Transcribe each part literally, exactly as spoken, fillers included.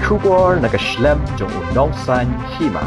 Khubor na ka shlem jong u nongsan hima.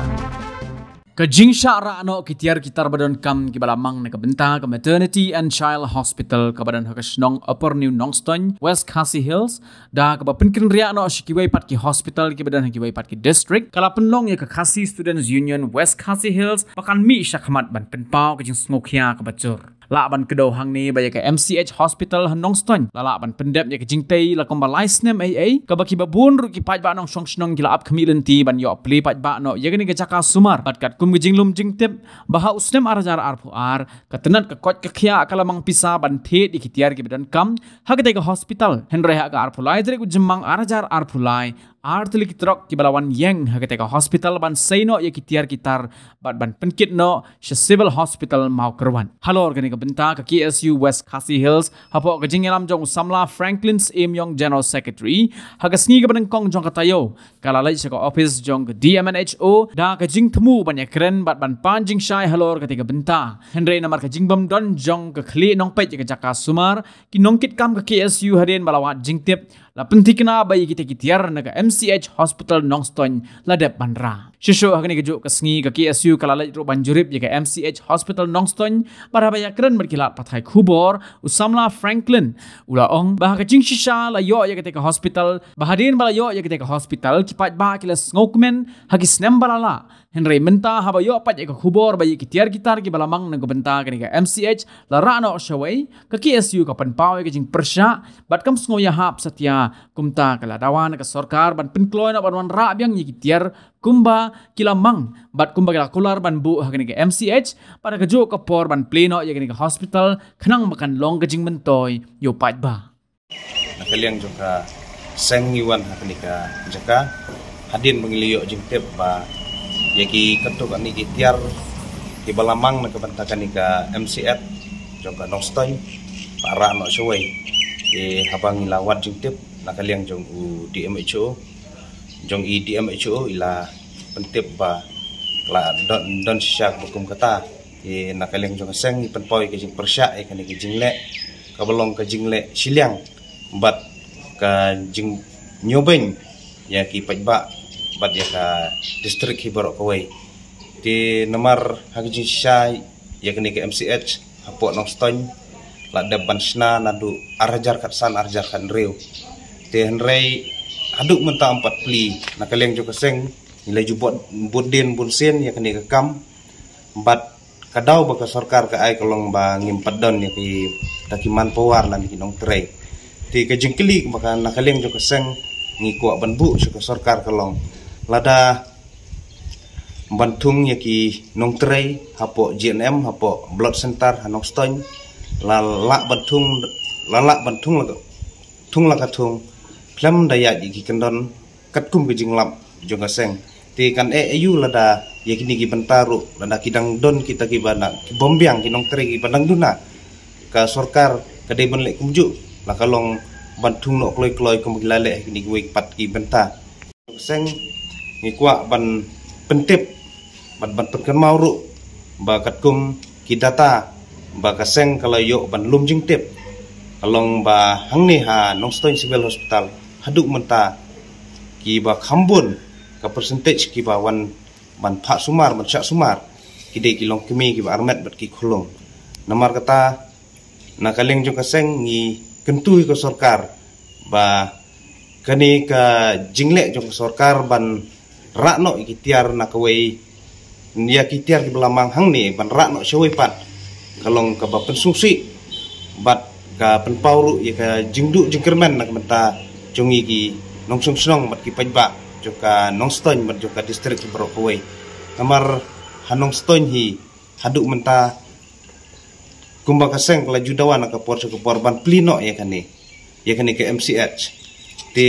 Ka jingshah rah noh ki tiar ki tar ba donkam kiba la mang na ka bynta ka Maternity and Child Hospital kaba don ha ka shnong Upper New Nongstoiñ, West Khasi Hills, da kaba pynkynriah noh sha kiwei pat ki hospital kiba don ha kiwei pat ki district, ka la pynlong ïa ka Khasi Students Union West Khasi Hills ba kan mih shakhmat ban pynpaw ka jingsngewkhia kaba jur. Lah ban kdew hangne ba ïa ka M C H Hospital ha Nongstoiñ la lah ban pyndep ïa ka jingtei la kumba lai snem ei ei, kaba kiba bun ruh ki paidbah nongshong shnong ki la ap khmih lynti ban ïoh plie paidbah noh ïa kane ka jaka sumar. Bad katkum ka jinglum jingtip ba ha u snem ar hajar arphew ar, ka tnat ka koit ka khiah ka la mang pisa ban thied ïa ki tiar kiba donkam ha katei ka hospital. Hynrei ha ka arphew lai tarik u Jymmang ar hajar arphew lai, ar tylli ki trok kiba la wan ïeng ha katei ka hospital ban sei noh ïa ki tiar ki tar bad ban pynkit noh sha Civil Hospital Mawkyrwat. Halor kane ka bynta, ka K S U West Khasi Hills, hapoh ka jingïalam jong u samla Franklin Syiem Ïong, General Secretary, ha ka sngi kaba nyngkong jong ka taïew, ka la leit sha ka ophis jong ka D M N H O da ka jingthmu ban ïakren bad ban pan jingshai halor katei ka bynta. Hynrei namar ka jingbym don jong ka khlieh nongpeit ïa ka jaka sumar, ki nongkitkam ka K S U hadien ba la wad jingtip la pynthikna ba ïa kitei ki tiar na ka M C H Hospital Nongstoiñ la dep ban rah. Shuh shuh ha kane kajuh ka sngi, ka K S U ka la leit ruh ban jurip ïa ka M C H Hospital Nongstoiñ, bad haba ïakren bad ki lad pathai khubor, u samla Franklin u la ong ba ha ka jingshisha la ïoh ïa katei ka hospital, ba hadien ba la ïoh ïa katei ka hospital, ki paidbah ki la sngewkmen ha ki snem ba la lah. Hynrei mynta haba ïoh pat ïa ka khubor ba ïa ki tiar ki tar kiba la mang na ka bynta kane ka M C H la rah noh shawei, ka K S U ka pynpaw ïa ka jingpyrshah bad kam sngew ïahap satia. Kumta ka la dawa na ka sorkar ban pynkloi noh ban wanrah biang ïa ki tiar kumba ki la mang bad kumba ki la kular ban buh ha kane ka M C H, bad ha kajuh ka por ban plie noh ïa kane ka hospital khnang ba kan long ka jingmyntoi ïa u paidbah. Na ka liang jong ka seng ngi wan ha kane ka jaka hadien ba ngi la ïoh jingtip ba ïa ki katto katne ki tiar kiba la mang na ka bynta kane ka M C H jong ka Nongstoiñ ba rah noh shawei. Te haba ngi la wad jingtip na ka liang jong u D M H O, jong i D M H O i la pyntip ba la don, don shisha ba kum kata. Te na ka liang jong ka seng ngi pynpaw ïa ka jingpyrshah ïa kane ka jingleh kaba long ka jingleh shiliang bad ka jingñiewbeiñ ïa ki paidbah bad ïa ka district hi baroh kawei. Te namar ha ka jingshisha ïa kane ka M C H hapoh Nongstoiñ la dep ban shna naduh ar hajar khatsan ar hajar khathynriew. Te hynrei haduh mynta ym pat plie. Na ka liang jong ka seng ngi la ju bud, bud dien bun sien ïa kane ka kam bad ka daw ba ka sorkar ka ai ka long ba ngim pat don ïa kita ki manpower lane ki nongtrei. Te ka jingkylli ba ka na ka liang jong ka seng ngi kwah ban buh sha ka sorkar ka long lada ban thung ïa ki nongtrei hapoh G N M, hapoh blood center ha Nongstoiñ, la lah ban thung, la lah ban thung la ka, thung la ka thung, khlem da ïaid ïa ki kyndon katkum ka jinglap jong ka seng. Te kan eh aïu lada ïa kine ki bynta ruh lada ki dang don kita kiba na ki bym biang ki nongtrei kiba dang duna. Ka sorkar ka dei ban leh kumjuh, la ka long ban thung noh kloi kloi kum ki la leh ha kine kiwei pat ki bynta. Seng ngi kwah ban pyntip bad ban pynkynmaw ruh ba katkum ki data ba ka seng ka la ïoh ban lum jingtip ka long ba hangne ha Nongstoiñ Civil Hospital haduh mynta kiba kham bun ka percentage kiba wan ban phah sumar, ban shah sumar, ki dei ki longkmie kiba armet bad ki khulung. Namar kata na ka liang jong ka seng ngi kyntu ïa ka sorkar ba kane ka jingleh jong ka sorkar ban rah noh ïa ki tiar na kawei, ïa ki tiar kiba la mang hangne ban rah noh shawei pat ka long kaba pynsngewsih bad ka pynpaw ruh ïa ka jingduh jingkyrmen na ka bynta jong ngi ki nongshong shnong bad ki paidbah jong ka Nongstoiñ bad jong ka district baroh kawei. Namar ha Nongstoiñ hi haduh mynta kumba ka seng ka la ju dawa na ka por sha ka por ban plie noh ïa kane, ïa kane ka M C H. Te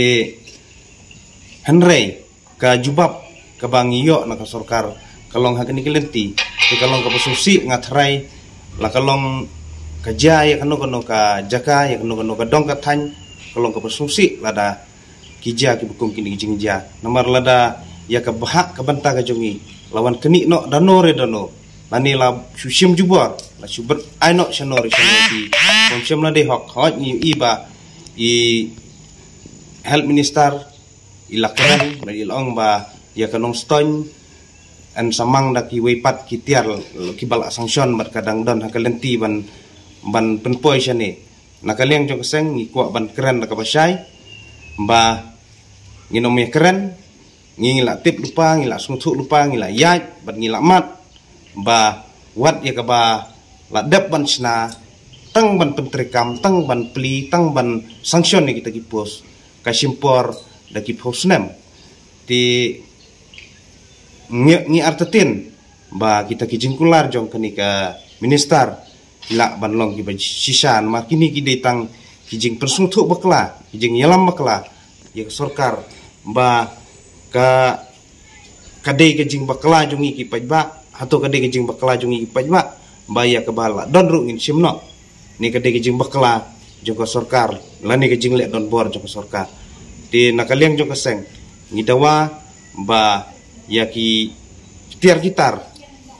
hynrei ka jubab kaba ngi ïoh na ka sorkar ka long ha kane ka lynti te ka long kaba sngewsih, nga tharai la ka long ka jia ïa kano kano ka jaka, ïa kano kano ka dong ka thaiñ, ka long kaba sngewsih lada ki jia kiba kum kine ki jingjia. Namar lada ïa ka bhah ka bynta ka jong ngi la wan knieh noh da no re da no, lane la shu shim jubor, la shu bret ai noh sha no re sha no, ki bym shym la dei hok. Hooid ngi ïohi ba i health minister i la kren bad i la ong ba ïa ka Nongstoiñ yn sa mang da kiwei pat ki tiar kiba la sanction bad ka dang don ha ka lynti ban ban pynpoi shane. Na ka liang jong ka seng ngi kwah ban kren da kaba shai ba ngin ym ïa kren, ngi la tip lypa, ngi la sngewthuh lypa, ngi la ïaid bad ngi la mad ba wat ïa kaba la dep ban shna, tang ban pyntreikam, tang ban plie, tang ban sanction ïa kita ki post, ka shim por da ki phew snem. Te ngi, ngi artatien ba kita ki jingkular jong kane ka minister ki lah ban long kiba shisha, namar kine ki dei tang ki jingpynsngewthuh bakla, ki jingïalam bakla ïa ka sorkar ba ka, ka dei ka jingbakla jong ngi ki paidbah, hato ka dei ka jingbakla jong ngi ki paidbah ba ïa kaba la don ruh ngin shim noh. Ni ka dei ka jingbakla jong ka sorkar lane ka jingleh donbor jong ka sorkar. Te na ka liang jong ka seng ngi dawa ba ïa ki tiar ki tar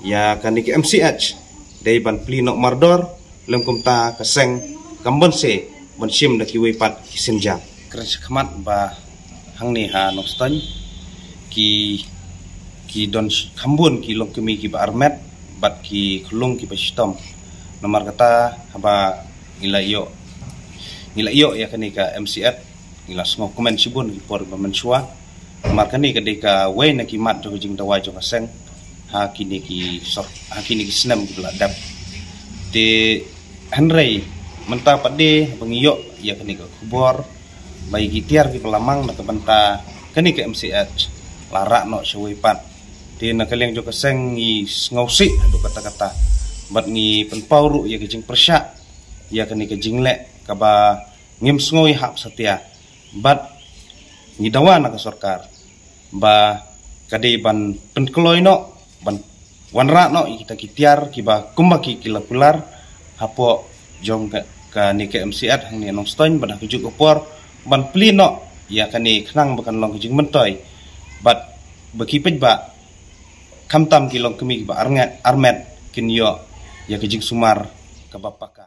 ïa kane ka M C H dei ban plie noh mardor, lem kumta ka seng kam banse ban shim da kiwei pat ki sienjam. Kren shakhmat ba hangne ha Nongstoiñ ki, ki don sh-, kham bun ki longkmie kiba armet bad ki khyllung kiba shitom. Namar kata haba ngi la ïoh, ngi la ïoh ïa kane ka M C H, ngi la sngewkmen shibun ki por ba mynshuwa. Namar kane ka dei kawei na ki mat jong ka jingdawa jong ka seng ha kine ki sor-, ha kine ki snem kiba la dep. Te hynrei mynta pat de ba ngi ïoh ïa kane ka khubor ba ïa ki tiar kiba la mang na ka bynta kane ka M C H la rah noh shawei pat. Te na ka liang jong ka seng ngi sngewsih haduh katta katta bad ngi pynpaw ruh ïa ka jingpyrshah ïa kane ka jingleh kaba ngim sngew ïahap satia. Bad ngi dawa na ka sorkar ba ka dei ban pynkloi noh, ban wanrah noh ïa kita ki tiar kiba kumba ki, ki la kular hapoh jong ka, kane ka M C H hangne Nongstoiñ, bad ha kajuh ka por ban plie noh ïa kane khnang ba kan long ka jingmyntoi bad ba ki paidbah, khamtam ki longkmie kiba arnge-, armet, kin ïoh ïa ka jingsumar kaba paka.